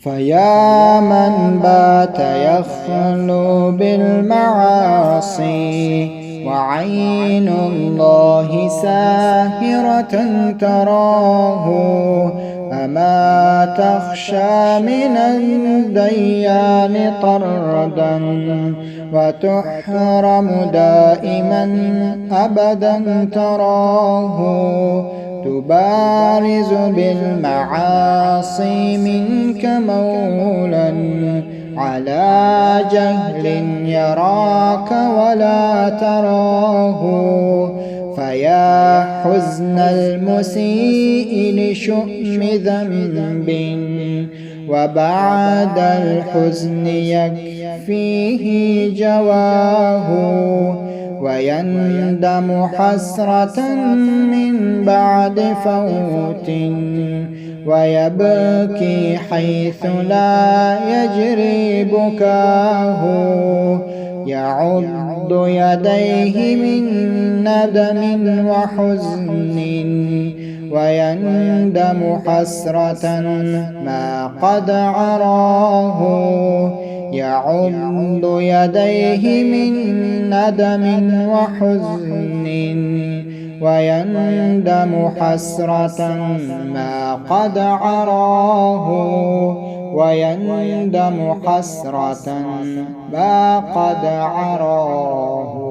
فيا من بات يخلو بالمعاصي وعين الله ساهرة تراه، أما تخشى من الديان طردا وتحرم دائما أبدا تراه. تبارز بالمعاصي منك مولا على جهل يراك ولا تراه. فيا حزن المسيء لشؤم ذنب، وبعد الحزن يكفيه جواه. ويندم حسرة من بعد فوت، ويبكي حيث لا يجري بكاه. يعض يديه من ندم وحزن، ويندم حسرة ما قد عراه. يعض يديه من ندم وحزن، ويندم حسرة ما قد عراه. ويندم حسرة ما قد عراه.